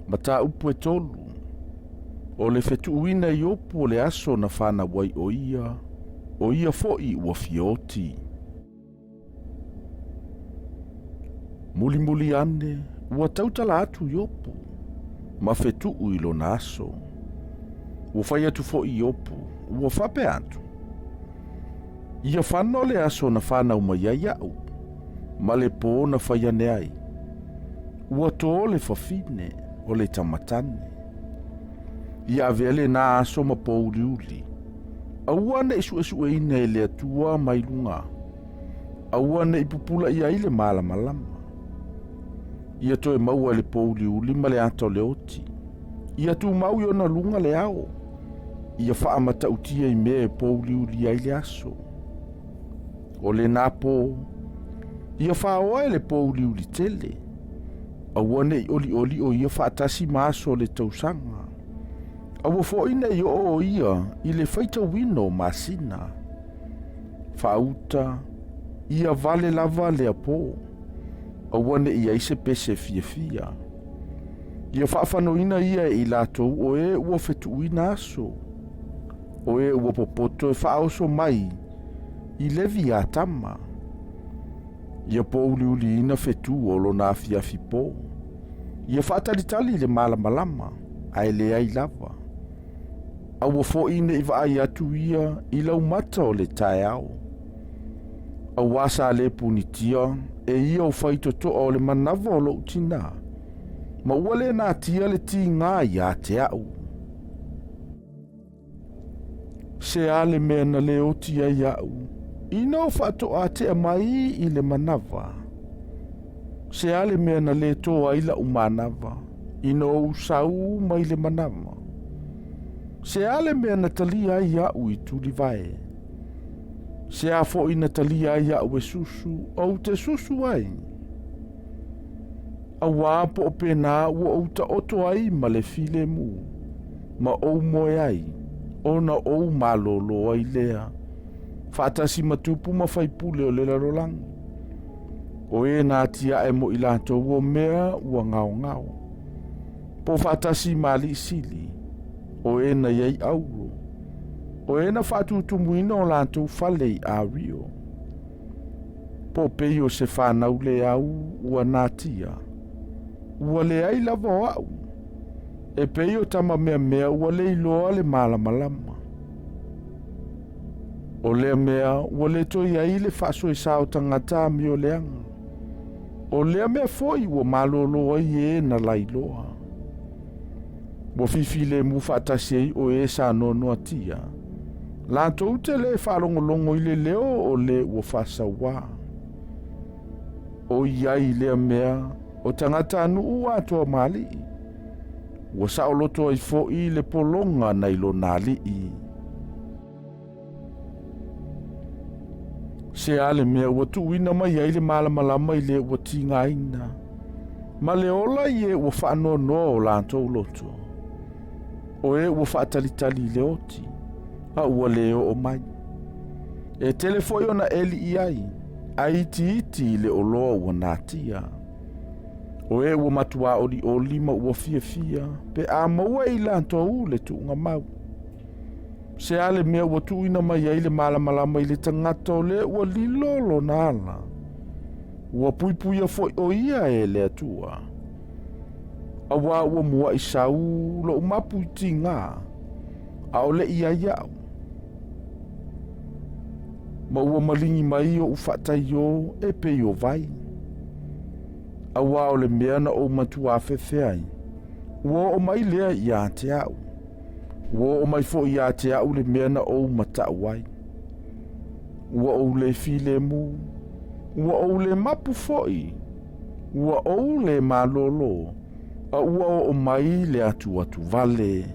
Mataupu e tolu, o le fetuuina i Iopu o le aso na fanau ai o ia, o ia foi ua fia oti. Mulimuli ane, ua tautala atu Iopu, ma fetuu i lona aso. Ua fai atu foi Iopu, ua faapea atu, Ia fano le aso na fanau mai ai a'u, ma le pō na fai ane ai. Ua tō le fafine o le tamatane. Ia avea lenā aso ma pōuliuli. Aua ne i suʻesuʻeina e le Atua mai luga. Aua ne i pupula i ai le malamalama. Ia toe maua e le pōuliuli ma le ata o le oti. Ia tumau i ona luga le ao. Ia faamatautia i mea e pōuliuli ai le aso. O lenā pō, ia fāoa e le pōuliuli tele. Aua ne i olioli o ia faatasi ma aso o le tausaga. Aua foi ne i oo o ia i le faitauina o masina. Faauta, ia vale lava lea pō. Aua ne i i ai se pese fiafia. Ia faafanoina ia e i latou o e ua fetuuina aso, o e ua popoto e faaoso mai i levi Atama. Ia pōuliuliina fetu o lona afiafi pō. Ia faatalitali i le malamalama, ae leai lava. Aua foi ne i vaai atu ia i laumata o le taeao. Auā sa lē punitia e ia o faitotoa o le manava o lou tinā, ma ua lē natia le tigā iā te a'u. Se a le mea na lē oti ai a'u ina o faatoʻa tea mai i le manava? Se a le mea na lē tō ai la'u manava ina ou sau mai le manava? Se a le mea na talia ai a'u i tulivae? Se a foi na talia ai a'u e susu, ou te susu ai? Auā po o pēnā ua ou taoto ai ma le filemu, ma ou moe ai, ona ou malōlō ai lea, faatasi ma tupu ma faipule o le lalolagi. O e na atiaʻe mo i latou o mea ua gaogao. Po faatasi ma alii sili, o e na i ai auro, o e na faatutumuina o latou fale i Ario. Po pei o se fanau le au ua natia, ua leai lava o a'u, e pei o tama meamea ua le iloa le malamalama. O lea mea ua le toe i ai le faasoesa o tagata amioleaga. O lea mea foi ua malōlō ai e na lailoa. Ua fifilemu faatasi ai o e sa noanoatia. Latou te lē faalogologo i le leo o le ua faasauā. O i ai lea mea o tagatanuu atoa ma alii. Ua saoloto ai foi le pologa nai lona alii. Se a le mea ua tuuina mai ai le malamalama i le ua tigaina, ma le ola i e ua faanoanoa o latou loto, o e ua faatalitali i le oti, a ua lē oo mai. E tele foi ona eli i ai, ae itiiti i le oloa ua natia. O e ua matuā olioli ma ua fiafia, pe a maua e i latou le tuugamau. Se a le mea ua tuuina mai ai le malamalama i le tagata o le ua lilo lona ala? Ua puipuia foi o ia e le Atua. Auā ua muaʻi sau loʻu mapu i tigā, ʻaʻole i ai aʻu. Ma ua maligi mai oʻu faataiō e pei o vai. Auā o le mea na ou matuāfefe ai, ua oo mai lea iā te aʻu. Ua oo mai foi iā te aʻu le mea na ou mataʻu ai. Ua ou lē filemu, ua ou lē mapu foi, ua ou lē malōlō, a ua oo mai le atuatuvale.